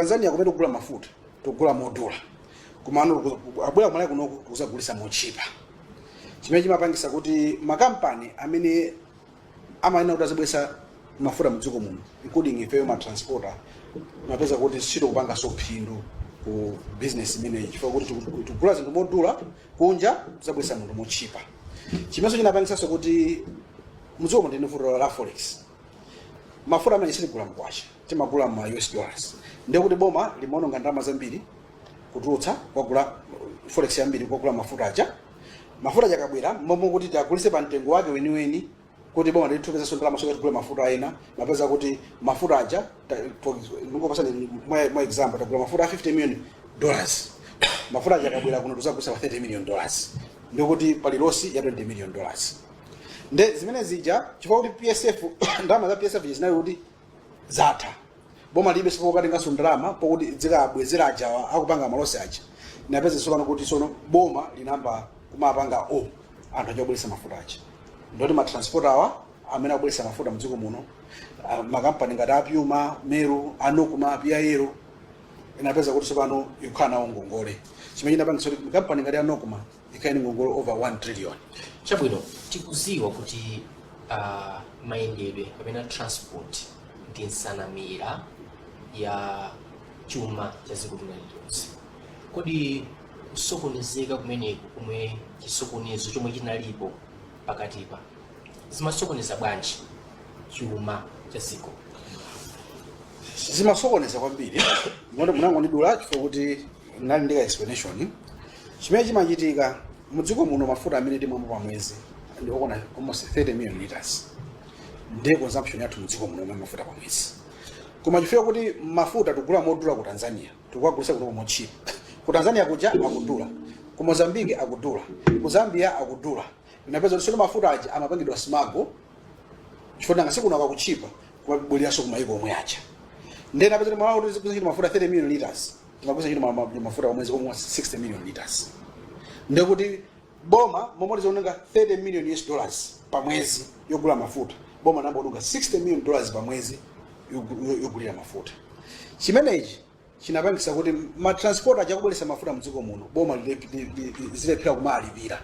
Tanzania kumene kugula mafuta tikugula modula, komano abwera kumalawi kunoku tikuzagulisa mochipa, chimene chimapangisa kuti makampani amene amayenera kuti azibwesa mafuta mdziko muno, including ifeyo ma transporter, mapeza kuti sitikupanganso phindu ku business imeneyi, chifukwa kuti tikugula zinthu modula kunja, tizabwesa munthu mochipa. Chimenso chinapangisanso kuti mdziko muno ndine vuto la forex. Mafuta amene sitigula mkwacha, timagula ma US dollars. Ndiye kuti boma limaononga ndalama zambiri kutulutsa kwagula forex yambiri kwagula mafuta aja. Mafuta aja akabwera, momwe kuti tiagulise pa mtengo wake weniweni kuti boma lithupezenso ndalama soka tigule mafuta ena, mapeza kuti mafuta aja, ndingopasani mwa example, tagula mafuta a $50 million, mafuta aja akabwera kuno tuzagulisa pa $30 million, ndikuti pali loss ya $20 million. Nde zimene zija, chifukwa kuti PSF, ndalama za PSF zinali kuti zatha, boma libe sipokatenganso ndalama pokuti zikabwezera ajawa akupanga ma loss aja. Inapeza tsopano kuti sono boma linamba kumapanga owe anthu aja obweresa mafuta aja, ndoti ma transport awa amene akubweresa mafuta mdziko muno, makampani ngati a Puma, Meru, a NOCMA, PIL, inapeza kuti tsopano ikukhala nawo ngongole, chimene chinapangisa kuti kampani ngati a NOCMA ikhale ndi ngongole over 1 trillion. Chabwino, tikuziwa kuti mayendedwe kapena transport ndi nsanamira ya chuma cha dziko lina lililonse. Kodi kusokonezeka kumeneku, komwe chisokonezo chomwe chinalipo pakatipa, zimasokoneza bwanji chuma cha dziko? Zimasokoneza kwambiri. Moti munangondidula chifukwa kuti nali ndika explanation. Chimene chimachitika mudziko muno, mafuta amene timamwa pa mwezi ndi okwana almost 30 million liters, ndiye consumption yathu mudziko muno mwa mafuta pa mwezi. Koma chifukwa kuti mafuta tikugula modula ku Tanzania, tikukagulisa kuno mochipa. Ku Tanzania kuja akudula, ku Mozambique akudula, ku Zambia akudula. Inapeza kuti sono mafuta aja amapangidwa smuggle, chifukwa nanga sikuno akakuchipa, kumabwereranso kumayiko omwe aja. Ndiye napeza kuti malawi kuti zikuza mafuta 30 million liters, timagwiritsa ntchito mafuta pa mwezi almost 60 million liters. Ndiye kuti boma momwe tizooneka 30 million US dollars pa mwezi yogula mafuta, boma namba kuononga $60 million pa mwezi yogulira mafuta. Chimenechi chinapangisa kuti ma transport aja kubweretsa mafuta mdziko muno, boma zilephera kumalipira,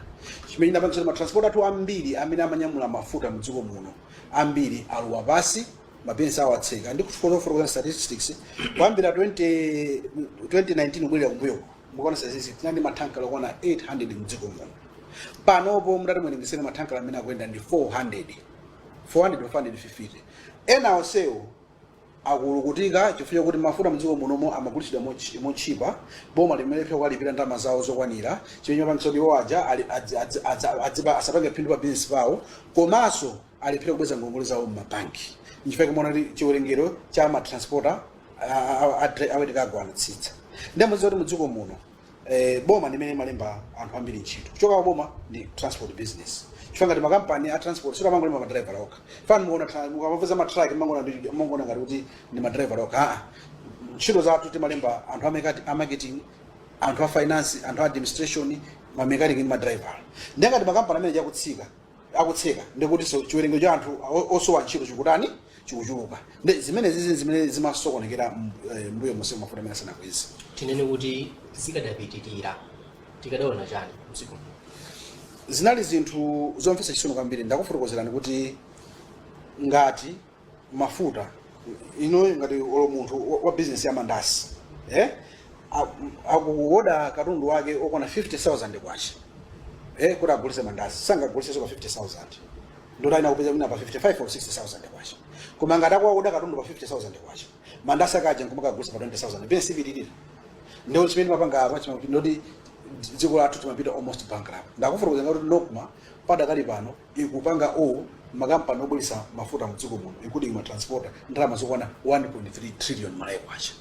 chimene chinapangisa kuti ma transport athu ambiri amene amanyamula mafuta mdziko muno, ambiri alowa pasi, mabizinesi awo atseka. Ndi kufotokoza statistics kuyambira 20 2019 kubwerera kumbuyo, mukaona statistics, tinali ma tanker okwana 800 mdziko muno. Panopo mutati muwerengesere, ma tanker amene akuyenda ndi 400, 400 450. Ena onsewo akulukutika chifukwa kuti mafuta mdziko munomo amagulitsidwa mochipa, boma limene kuwalipira ndalama zawo zokwanira, chimene chimapangisa kuti iwo aja asapange phindu pa business pawo, komanso alephera kubweza ngongole zawo mmabanki. Nchifukwa muona kuti chiwerengero cha ma transporter a wet cargo anatsitsa. Ndiye mudziwa kuti mudziko muno boma ndimene malemba anthu ambiri ntchito kuchoka kwa boma ndi transport business, chifukwa ngati makampani a transport sitamangolemba ma driver okha. Fani mukuona mukamapeza ma truck, mangoona ngati kuti ndi ma driver okha. Aa, ntchito zathu timalemba anthu a marketing, anthu a finance, anthu a administration, ma mechanic ndi ma driver. Ndiye ngati makampani amene akutsika, akutseka, ndikuti so chiwerengero cha anthu osowa ntchito chikutani? Chikuchuluka. Ndi zimene zizi zimene zimasokonekera mbuyo monse mafuta amene asanakweze. Tinene kuti zikadapitirira tikadaona chani mdziko muno? Zinali zinthu zomvetsa chisoni kwambiri. Ndakufotokozerani kuti ngati mafuta ino, ngati olo munthu wa business ya mandasi, akuoda katundu wake okwana 50,000 kwacha kuti agulise mandasi, sangagulisenso pa 50,000, ndoti aina kupeza mwina pa 55 or 60,000 kwacha. Koma ngati akuoda katundu pa 50,000 kwacha, mandasi akaja nkumakagulisa pa 20,000, pene sipitirira. Ndio chimene mapanga apa, ndoti dziko lathu timapita almost bankrupt. Ndakufotokozera kuti NOCMA padakali pano ikupanga owe makampani obweretsa mafuta mdziko muno, including ma transporter, ndalama zokwana 1.3 trillion Malawi kwacha.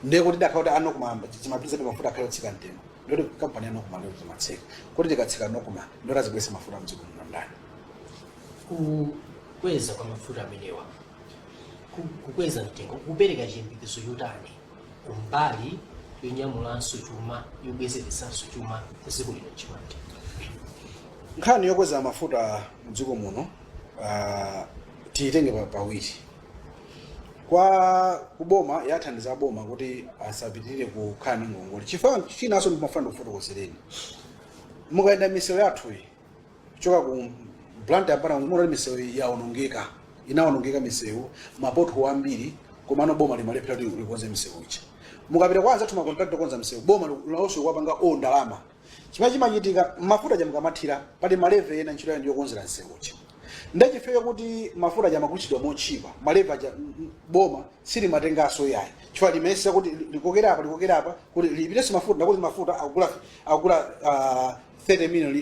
Ndiye kuti dakhala kuti a NOCMA zimapitirizabe, mafuta akhale otsika mtengo, ndoti kampani ya NOCMA ndoti timatseka. Kuti tikatseka NOCMA, ndoti azibweretsa mafuta mdziko muno ndani? Kukweza kwa mafuta amenewa, kukweza mtengo, kupereka chiyembekezo chotani kumbali yonyamulanso chuma, yobwezeretsanso chuma cha dziko lino chimake? Nkhani yokweza mafuta mdziko muno, tiyitenge pawiri. Kwa kuboma, yathandiza boma kuti asapitirire kukhala ndi ngongole. Chifukwa chinanso ndimafuna ndikufotokozereni, mukayenda misewu yathu iyi kuchoka ku Blantyre mpaka muona misewu yaonongeka, inaonongeka misewu, ma pothole ambiri, komano boma limalephera kuti likonze misewu ija. Mukapita kwa anzathu ma contractor okonza misewu, boma lawonso kuwapanga o ndalama. Chimene chimachitika, mafuta aja mukamathira, pali ma levy ena, ntchito yayo ndiyokonzera msewu uja. Ndachifukwa kuti mafuta aja amagulitsidwa mochipa, ma levy aja boma silimatenganso yayi, chifukwa limesa kuti likokera apa, likokera apa, kuti lipitenso mafuta. Ndakuti mafuta akugula 30 million,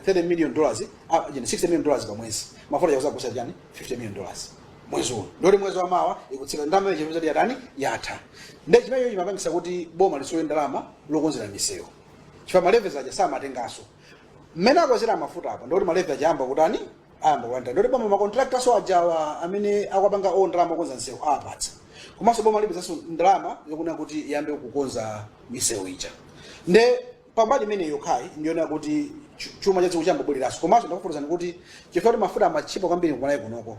$30 million, $60 million pa mwezi. Mafuta yakuzagusa chani? $50 million mwezi uno. Ndoti mwezi wa mawa ikutsika, ndalama icho yatani? Yatha. Ndi chimene chimapangisa kuti boma lisowe ndalama lokonzera misewu, chifukwa ma levies aja samatenganso. Mmene akwezera mafuta apa, ndoti ma levy aja ayamba kutani? Ayamba kulanda. Ndoti boma ma contractors ajawa amene akwapanga o ndalama okonza msewu apatsa, komanso boma lipezanso ndalama yokuna kuti iyambe kukonza misewu ija. Nde pambali imene yokhayi ndiona kuti chuma cha dziko chambobwereranso. Komanso ndakufotokozani kuti chifukwa kuti mafuta amachipa kwambiri kumalawi kunoko,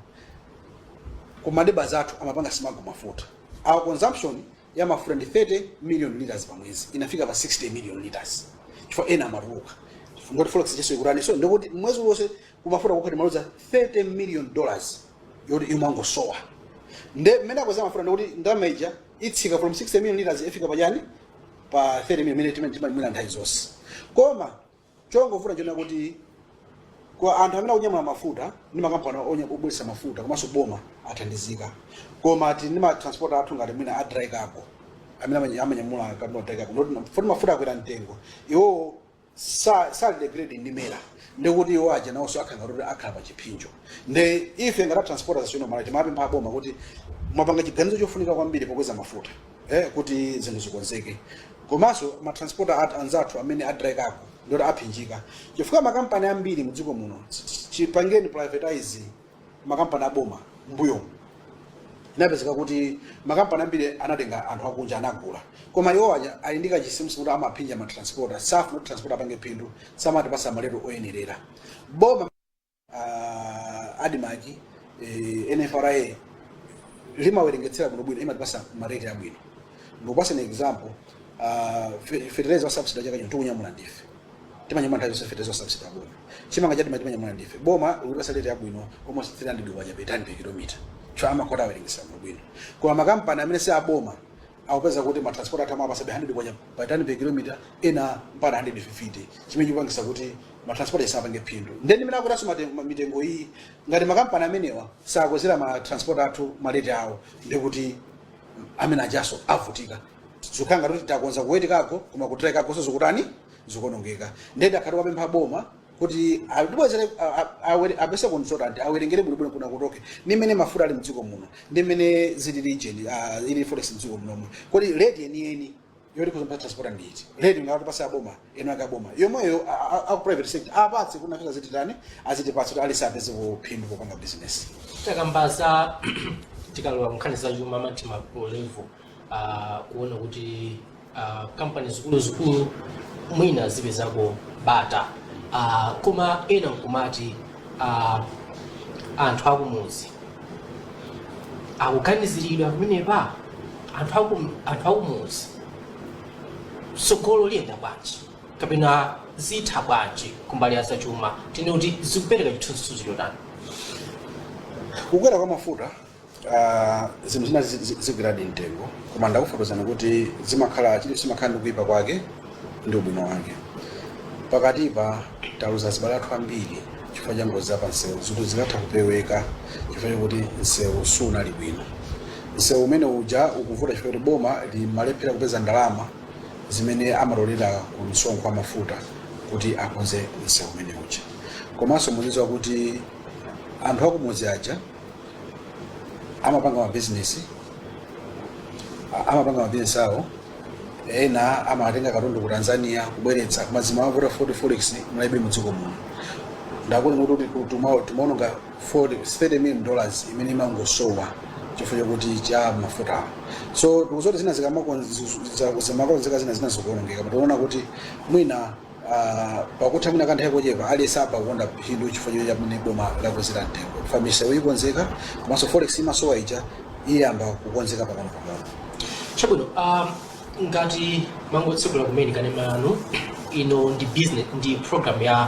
kumadeba zathu amapanga smuggle mafuta. Our consumption ya mafuta ndi 30 million liters pa mwezi, inafika pa 60 million liters chifukwa ena amatuluka. Ngoti forex cheso ikurani. So ndikuti mwezi wonse kumafuta kukhati maluza $30 million yoti imangosowa. Nde mmene akweza mafuta, ndikuti ndalama ija itsika from 60 million liters, ifika pachani? Pa 30 million imene timamwira nthawi zonse. Koma chongovuta chona kuti kwa anthu amene akunyamula mafuta ndi makampani obweretsa mafuta komanso boma athandizika, koma tili ndi ma transport athu ngati mwina a dry cargo amene amanyamula katundu wa dry cargo. Ndoti foti mafuta akwera mtengo, iwo sali regulated ndi MERA, ndikuti iwo aja nawonso akhala ngati akhala pa chipsinjo. Nde ife ngati transporters association Malawi timapempha boma kuti mwapanga chiganizo chofunika kwambiri pokweza mafuta, kuti zinthu zikonzeke. Komanso ma transporter anzathu amene a dry cargo ndoti aphinjika, chifukwa makampani ambiri mudziko muno, chipangeni privatize makampani aboma mbuyomu, inapezeka kuti makampani ambiri anatenga anthu akunja, anagula. Koma iwo aja ali ndi kachisimusi kuti amaphinja ma transporter, safuna kuti transporter apange phindu, samatipasa ma rate oyenerera. Boma, ADMARC, NFRA limawerengetsera bwinobwino, imatipasa ma rate abwino. Ndikupasani example, fertilizer wa subsidy chaka chino tikunyamula ndife, timanyamula nthawi zonse fertilizer wa subsidy aboma. Chimanga chati timanyamula ndife. Boma likutipasa rate yabwino, almost 300 kwacha per ton per kilometer, cho amakota awerengetsera bwinobwino. Koma makampani amene si aboma akupeza kuti ma transport athu amapasa 100 kwacha per ton per kilometer, ena mpaka 150, chimene chikupangisa kuti ma transport asapange phindu. Ndeni imene akutanso mitengo iyi, ngati makampani amenewa sakozera ma transport athu ma rate awo, ndikuti amene ajaso avutika. Zikukhala ngati kuti takonza ku wet cargo, koma ku dry cargo zikutani? Zikuonongeka. Ndende akhati wapempha boma kuti atibwezere, apese consultant awerengere bwinobwino kuna kutoke ndi mmene mafuta ali mdziko muno, ndi mmene zilili ijeni ili forex mdziko munomu, kodi rate yeniyeni yoti kuzompa transport ndi iti? Rate ngati pasa aboma eno ake aboma yomweyo aku private sector apatse kuna fika zititani, azitipatse kuti alisi apeze phindu popanga business. Takambaza, tikalowa nkhani za chuma mati macro level, kuona kuti kampani zikuluzikulu mwina zipezako bata, koma ena nkumati anthu akumuzi akuganiziridwa pamenepa. Anthu akumuzi tsogolo liyenda bwanji kapena zitha bwanji kumbali ya zachuma? Tine kuti zikupereka chithunzithunzi chotani? Kukwera kwa mafuta, zinthu zina zikwiradi mtengo, koma ndakufotokozani kuti zimakhala chili zimakhala ndi kuyipa kwake ndi ubwino wake. Pakatipa taluza azibale athu ambiri chifukwa cha ngozi zapansewu, zinthu zikatha kupeweka chifukwa chakuti msewu sunali bwino. Msewu umene uja ukuvuta chifukwa kuti boma limalephera kupeza ndalama zimene amatolera ku msonkho wa mafuta kuti akonze msewu umene uja. Komanso muzidziwa kuti anthu akumudzi aja amapanga mabizinesi, amapanga mabizinesi awo, ena amatenga katundu ku Tanzania kubweretsa, koma zimavuta 40 forex mulibe mudziko muno. Ndakuti kuti tumaononga 40 $30 million imene imangosowa chifukwa chakuti cha mafutawo. So tikuzoti zina zimakonzeka, zina zikuonongeka. Tiona kuti mwina pakutha mwina kanthawi kochepa aliyense apa kukonda phindu chifukwa chomwe chamene boma lakwezera mtengo. Fa misewu ikonzeka, komanso forex imasowa ija Iyamba kukonzeka pang'ono pang'ono. Chabwino, ngati mangotsekula kumene kanema yanu ino, ndi business, ndi program ya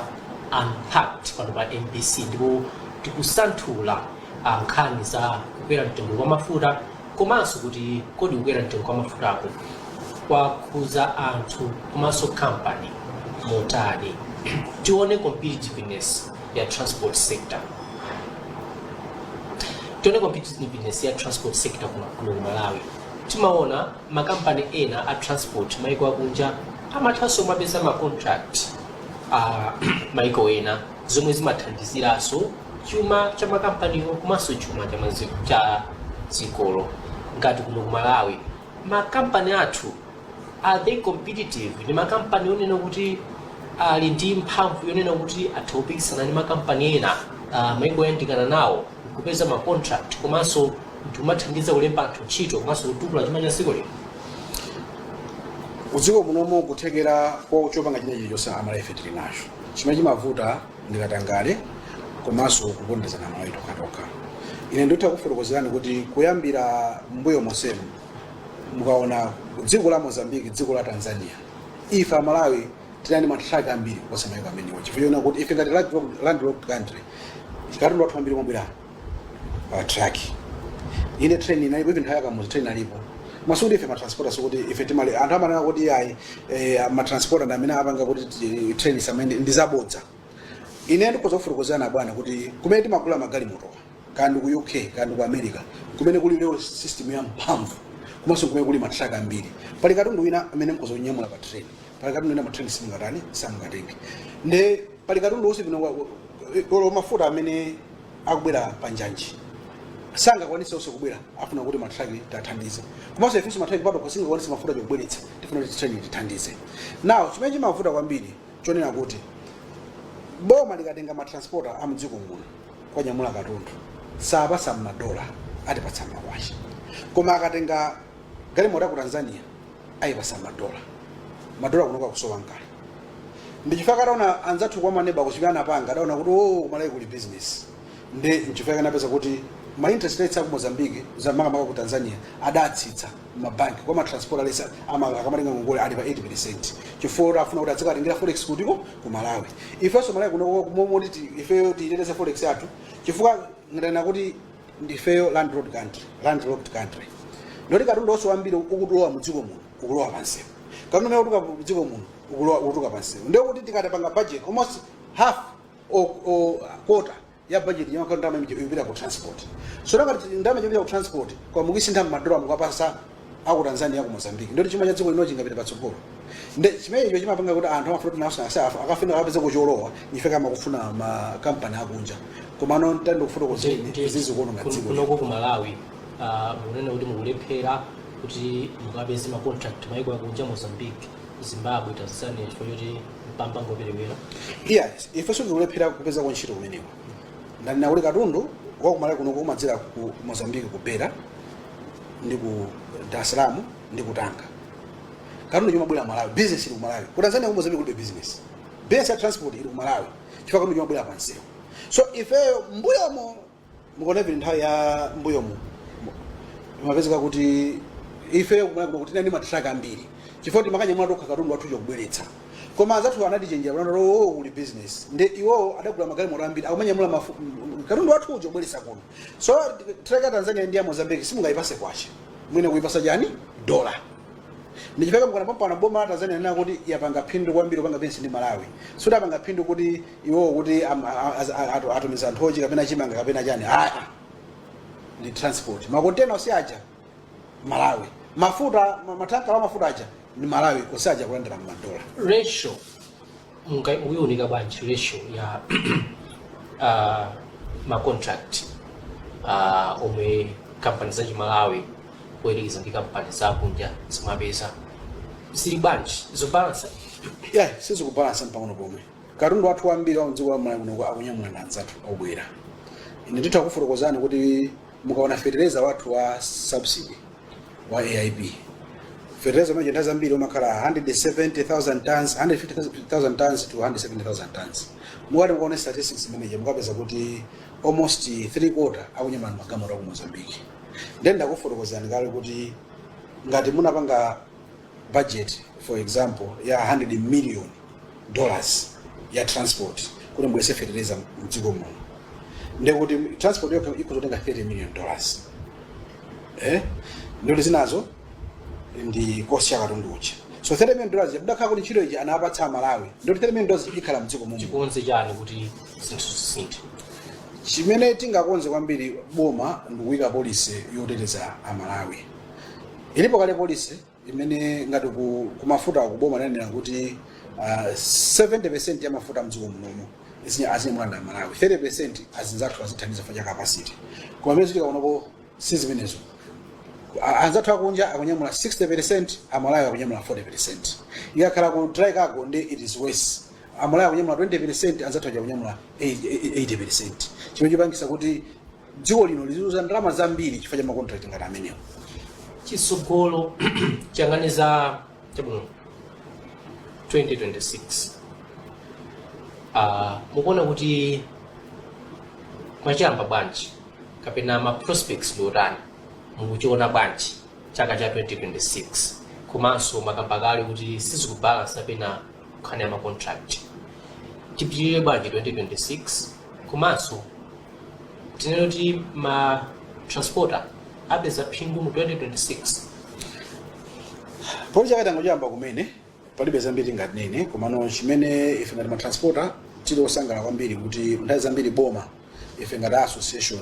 Unpacked pano pa MBC, ndipo tikusanthula nkhani za kukwera mtengo kwa mafuta, komanso kuti kodi kukwera mtengo kwa mafutako kwakhuza anthu komanso kampani motani. Tione competitiveness ya transport sector, tione competitiveness ya transport sector kuno ku Malawi. Timaona makampani ena a transport maiko akunja amathanso kumapeza ma contract a maiko ena, zomwe zimathandiziranso chuma cha makampaniwo komanso chuma cha dzikolo. Ngati kuno ku Malawi, makampani athu, are they competitive? Ndi makampani onena kuti ali ndi mphamvu yonena kuti atha kupikisana ndi makampani ena maiko oyandikana nawo kupeza ma contract, komanso ndikumathandiza kulemba anthu ntchito komanso kutukula chuma cha dziko lino? Kudziko munomo kuthekera kwa chopanga china chilichonse Amalawi ife tili nacho. Chimene chimavuta ndi katangale komanso kupondezana Amalawi tokhatokha. Ine nditha kufotokozerani kuti kuyambira mbuyo monsemu, mukaona dziko la Mozambique, dziko la Tanzania, ife Amalawi tinali matraki ambiri kuposa maiko amenewo, chifukwa chona kuti ife ngati landlocked country, katundu wathu ambiri umabwera pa truck. Ine train inalipo, even nthawi yaKamuzu train inalipo. Masukuti ife matransporter, sikuti ife timali, anthu amanena kuti ayi, matransporter ndi amene apanga kuti train isamene, ndi zabodza. Ine ndikhoza kufotokozerana bwana kuti kumene timagula magalimoto, kandi ku UK kandi ku America, kumene kuli rail system ya mphamvu komanso kumene kuli matraka ambiri, pali katundu wina amene mkhoza kunyamula pa train, pali katundu wina ma train simungatani, simungatenge. Nde pali katundu wonse pino olo mafuta amene akubwera pa njanji sangakwanise onse kubwera, afuna kuti matraki tathandize. Komanso ifenso matraki patokha singakwanise mafuta chokubweretsa, tifuna kuti train tithandize. Now chimene chimavuta kwambiri chonena kuti boma likatenga matransporter a mdziko muno kwanyamula katundu, sapasa madola, atipatsa makwacha. Koma akatenga galimoto ku Tanzania, ayipasa madola. Madola kunoka kusowa nkale. Ndichifukwa kataona anzathu kwa maneba kuchimene anapanga, adaona kuti oh, kuMalawi kuli business. Ndi nchifukwa kanapeza kuti ma interest rates aku Mozambique, makamaka ku Tanzania, adatsitsa mabanki kwa matransport alesa akamatenga ngongole ali pa 80%, chifukwa afuna kuti adzikatengera forex kutiko? Ku Malawi. Ifenso Malawi kuno momoti ifeyo tiyiteteze forex yathu, chifukwa ndanena kuti ndifeyo landlocked country, landlocked country, ndoti katundu onse wambiri ukulowa mudziko muno ukulowa pansewu, katundu umene ukutuka mudziko muno ukulowa, ukutuka pansewu. Ndiyo kuti tikatapanga budget, almost half or quarter ya budget ya ndalama ikupita ku transport. So ngati ndalama ikupita ku transport, kwa mukisintha madola mukapasa aku Tanzania, ku Mozambique, ndoti chuma cha dziko lino chingapita patsogolo? Nde chimene icho chimapanga kuti anthu amafuna kuti nawo akafuna akapeze kucholowa, ife kama kufuna makampani akunja. Komano ntando kufotokozeni, izizi kuononga dziko. Kunoko ku Malawi, mukunena kuti mukulephera kuti mukapeze ma contract maiko akunja, Mozambique, Zimbabwe, Tanzania, chifukwa choti mpamba ngoperewera? Yes, ife sitikulephera kupeza ntchito kumeneko. Ndanena kuti katundu wakuMalawi kuno kumadzera ku Mozambique, ku Beira ndi ku Dar es Salaam ndi ku Tanga. Katundu chimabwera Malawi, business ili ku Malawi. Ku Tanzania, ku Mozambique kulibe business. Business ya transport ili ku Malawi chifukwa katundu chimabwera pansewu. So ifeyo mbuyomo, mukuona even nthawi ya mbuyomo imapezeka kuti ifeyo kumalawi kuno kuti tinali ndi matraka ambiri chifukwa timakanyamula tokha katundu wathu chokubweretsa. Koma anzathu anatichenjera kunena kuti oh, kuli business. Nde iwowo adagula magalimoto ambiri akumanyamula katundu wathu uja kubweretsa kuno. So truck ya Tanzania ndi ya Mozambique simungayipase kwacha, mwina kuipasa chani? Dola. Ndichifukwa mukana pompano boma la Tanzania nena kuti yapanga phindu kwambiri kupanga business ndi Malawi. Sudapanga phindu kuti iwowo kuti atumiza anthu ochi kapena chimanga kapena chani, aa, ndi transport. Makontena onse aja Malawi, mafuta, matanka wa mafuta aja ni Malawi, onse aja kulandira madola. Ratio mukuiunika bwanji ratio ya ma contract omwe kampani za Chimalawi kuyerekeza ndi kampani zakunja zimapeza? Zili bwanji zobalansa? Yeah, sizikubalansa mpang'ono pomwe. Katundu wathu wambiri wa mdziko la Malawi kuno akunyamula na anzathu obwera. Ine nditha kufotokozani kuti mukaona fetereza wathu wa subsidy wa AIP, fetereza umene nthawi zambiri umakhala 170,000 tons, 150,000 tons to 170,000 tons, mukati mukaone statistics imeneja, mukapeza kuti almost three quarter akunyamula magalimoto aku Mozambique. Then ndakufotokozani kale kuti ngati munapanga budget, for example, ya $100 million ya transport kuti mubweretse fertilizer mdziko muno, ndekuti transport yokha ikuzotenga $30 million, ndikuti zinazo ndi cost ya katundu uja. So $30 million yadakhala kuti ntchito iji anapatsa Amalawi, ndikuti $30 million ikhala mdziko muno. Chikonze chani kuti zinthu zisinthe? Chimene tingakonze kwambiri, boma ndikuyika policy yoteteza Amalawi. Ilipo kale policy imene ngati ku mafuta, kuboma nanena kuti 70% ya mafuta mdziko munomo azinyamula ndi Amalawi, 30% azinzathu azithandiza fa cha capacity. Koma amene zitika kunopo si zimenezo. Anzathu akunja akunyamula 60%, Amalawi akunyamula 40%. Ikakhala ku dry cargo ndi it is worse, Amalawi akunyamula 20%, anzathu aja akunyamula 80%, chimene chipangisa kuti dziko lino liziluza ndalama zambiri chifukwa cha macontract ngati amenewo. Chisogolo chiyang'aniza chabwino 2026, mukuona kuti mwachiyamba bwanji kapena ma prospects ndi otani? Mukuchiona bwanji chaka cha 2026? Komanso makamba kale kuti sizikubalance kapena nkhani ya ma contract. Tipitirire bwanji 2026? Komanso tinene kuti ma transporter apeza phindu mu 2026? Poli chaka tangochiyamba kumene, palibe zambiri ngatinene. Komano chimene ife ngati matransporter tili osangala kwambiri kuti nthawi zambiri boma, ife ngati association,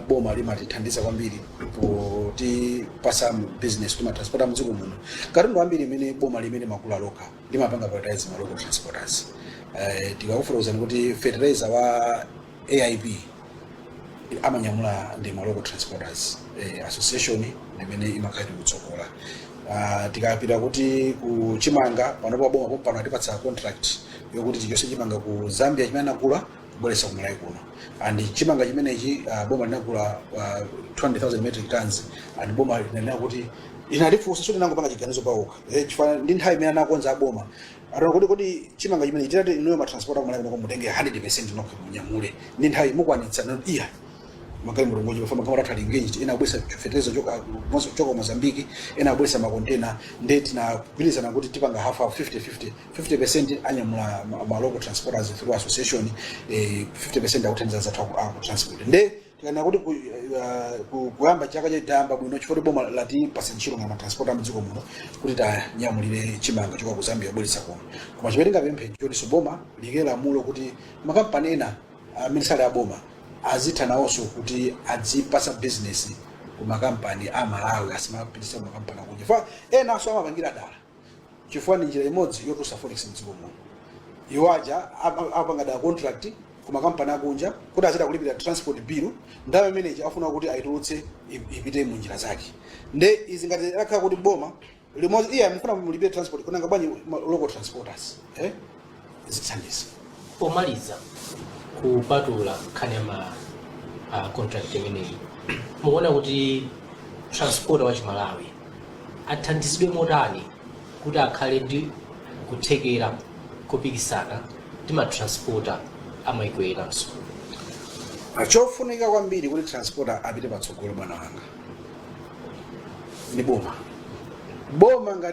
boma limatithandiza kwambiri potipasa business kuti matransporter mdziko muno, katundu ambiri imene boma limene magula lokha limapanga prioritize ma local transporters. Tikakufotokozani kuti fertilizer wa AIP amanyamula ndi ma local transporters association imene imakhala kutsogola. Tikapita kuti ku chimanga, panopo boma pompano atipatsa contract yokuti tichose chimanga ku Zambia chimene anagula kubweretsa ku Malawi kuno, and chimanga chimenechi boma linagula 200,000 metric tons, and boma linanena kuti inatifunsa, so tinangopanga chiganizo paokha, chifukwa ndi nthawi imene anakonza aboma ataona kuti chimanga chimenechi titati inuyo matransporter ku Malawi kuno mutenge 100% nokha munyamule, ndi nthawi mukwanitsa? Noti iya, magalimoto ngoji pafa magalimoto athu ali engaged, ena abwesa fertilizer choka Mozambique, ena abwesa makontena, ndi tinagwirizana kuti tipanga half half, 50 50, 50% anyamula ma local transporters through association, 50% akuthandiza zathu aku transport. Nde tikanena kuti kuyamba chaka chitayamba bwino chifukwa boma latipasa ntchito nga matransporter mdziko muno kuti tanyamulire chimanga choka ku Zambia kubweretsa kuno. Koma chimene tingapemphe choti boma like lamulo kuti makampani ena amene sali aboma azitha nawonso kuti adzipasa business ku makampani a Malawi, asimapitisa ku makampani akunja, chifukwa enanso amapangira dala, chifukwa ni njira imodzi yotulutsa forex mdziko muno. Iwo aja apanga dala contract ku makampani akunja kuti azita kulipira transport bill, ndalama imeneyi afuna kuti ayitulutse ipite mu njira zake. Nde izi ngati akhala kuti boma limodzi iya mufuna mulipire transport, kunanga bwanji local transporters, zithandiza. Pomaliza, kupatula nkhani ya ma contract imeneyi, mukuona kuti transporter wa Chimalawi athandizidwe motani kuti akhale ndi kuthekera kopikisana ndi ma transporter amaiko enanso? Chofunika kwambiri kuti transporter apite patsogolo, bwana wanga, ni boma. Boma ngati